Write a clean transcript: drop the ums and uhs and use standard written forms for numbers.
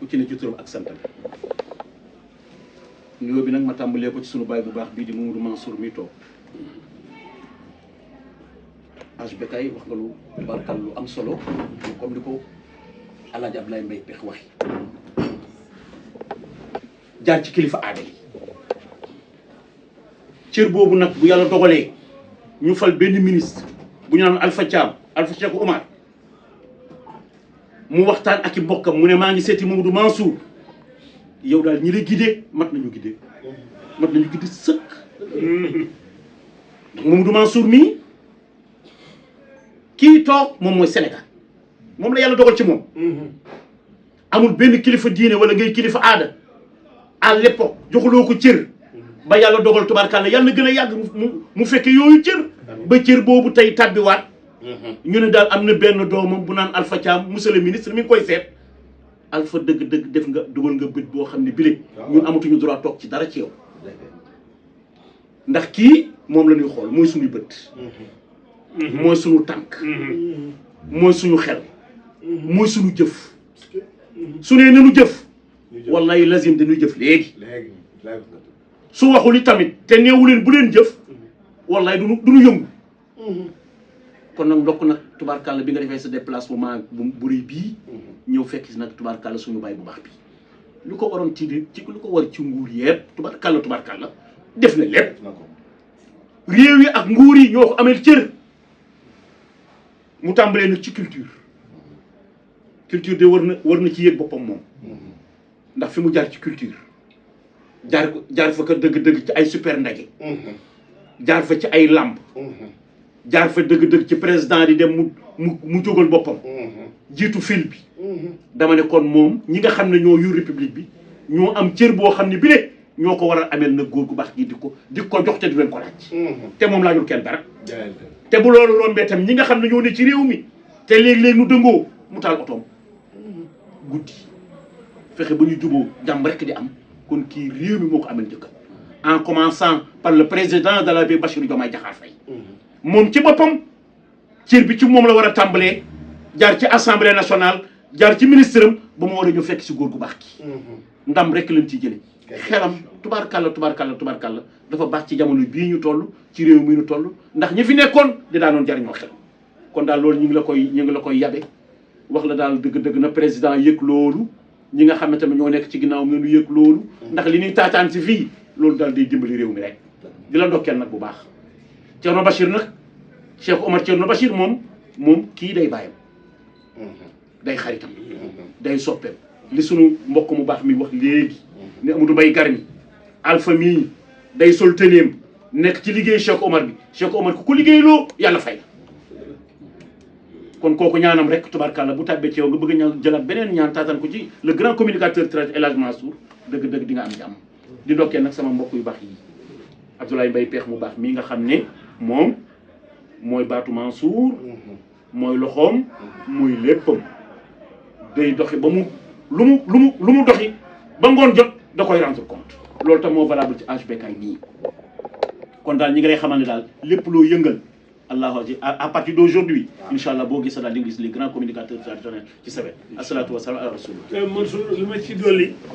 ci ne ci turam ak santam nuyoo bi nag ma tàmbalee ko ci sunu baay bu baax bii di Mamadou Mansour mi toog HBK wax nga lu barkal lu am solo comme ni ko El Hadj Abdoulaye Mbaye Pekh waxi jaar ci kilifa aada yi cër boobu nag bu yàlla dogalee ñu fal benn ministre bu ñu naan Alpha Thiam Alpha Cheikh Oumar mu waxtaan ak i mbokkam mu ne maa ngi seeti Mamadou Mansour yow daal ñi la gidee mat nañu gidee sëkk ndax Mamadou Mansour mii kii toog moom mooy Sénégal moom la yàlla dogal ci moom amul benn kilifa diine wala ngay kilifa aada à l'époque joxuloo ko cër ba yàlla dogal tubaarkàlla yàlla na gën a yàgg mu fekke yooyu cër ba cër boobu tey tàbbiwaat ñu ne daal am na benn doomam bu naan Alpha Thiam monsieur le ministre mi ngi koy seet Alpha dëgg-dëgg def nga dugal nga bët boo xam ne bile ñun amatuñu droit toog ci dara ci yow ndax kii moom la ñuy xool mooy suñuy bët mooy suñu tànk mooy suñu xel mooy suñu jëf su nee nanu jëf wallahi lazim dañuy jëf léegi su waxul i tamit te neewu leen bu leen jëf wallahi duñu yëngu kon nag ndokk nag tubaarkàlla bi nga defee sa déplacement bu rëy bii ñëw fekk si nag tubaarkàlla suñu baay bu baax bi lu ko waroon ci lu ko war ci nguur yëpp tubaarkàlla def na lépp réew yi ak nguur yi ñoo ko amel cër mu tàmbalee nag ci culture de war na ci yëg boppam moom ndax fi mu jaar ci culture jaar fa ka dëgg-dëgg ci ay super ndaje jaar fa ci ay làmb jaar fa dëgg-dëgg ci président di dem mu jógal boppam jiitu fil bi dama ne kon moom ñi nga xam ne ñoo yu république bi ñoo am cër boo xam ne bi le ñoo ko war a ameel nag góor gu baax gi di ko jox te du leen ko laaj te moom laajul kenn dara te bu loolu rombee tam ñi nga xam ne ñoo ne ci réew mi te léeg-léeg nu dëngoo mu taal otoom guddi fexe ba ñu juboo jàmm rek di am kon kii réew mi moo ko amel njëkk en commençant par le président de la République Bassirou Diomaye Diakhar Faye moom ci boppam cër bi ci moom la war a tàmbalee jaar ci assemblée nationale jaar ci ministre am ba mu war a ñu fekk si góor gu baax ki ndam rek lañ ciy jële xelam tubaarkàlla dafa baax ci jamono bii ñu toll ci réew mi ñu toll ndax ñi fi nekkoon di daanoon jariñoo xel kon daal loolu ñu ngi la koy yabe wax la daal dëgg-dëgg na président yëg loolu ñi nga xam ne tamit ñoo nekk ci ginnaaw ngeen yëg loolu ndax li ñuy taataan si fii loolu daal day dimbali réew mi rek di la ndokkeel nag bu baax Thierno Bachir nag Cheikh Omar Thierno Bachir moom kii day bàyyam day xaritam day soppeem li sunu mbokk mu baax mi wax léegi ne Amadou Mbaye Garmi Alpha mii day sol tëneem nekk ci liggéey Cheikh Omar bi Cheikh Omar ku ko liggéeyloo yàlla fay kon kooku ñaanam rek tubaarkàlla bu tàbbee ci yow nga bëgg a ñaan jëlaat beneen ñaan taataan ko ci le grand communicateur traité El Hadj Mansour dëgg-dëgg di nga am jàmm di ndokkee nag sama mbokk yu baax yi Abdoulaye Mbaye Pekh mu baax mii nga xam ne moom mooy baatu Mansour mooy loxoom mooy léppam day doxi ba mu lu mu doxi ba ngoon jot da koy rendre compte loolu tam moo valable ci HBK nii kon daal ñi ngi lay xamal ne daal lépp loo yëngal à partir d'aujourd'hui inchallah boo gisa daal di nga gis les grands communicateurs traditionnels ci sa wet asalaatu wasalaam ala rasulillah Mansour li ma ci dolli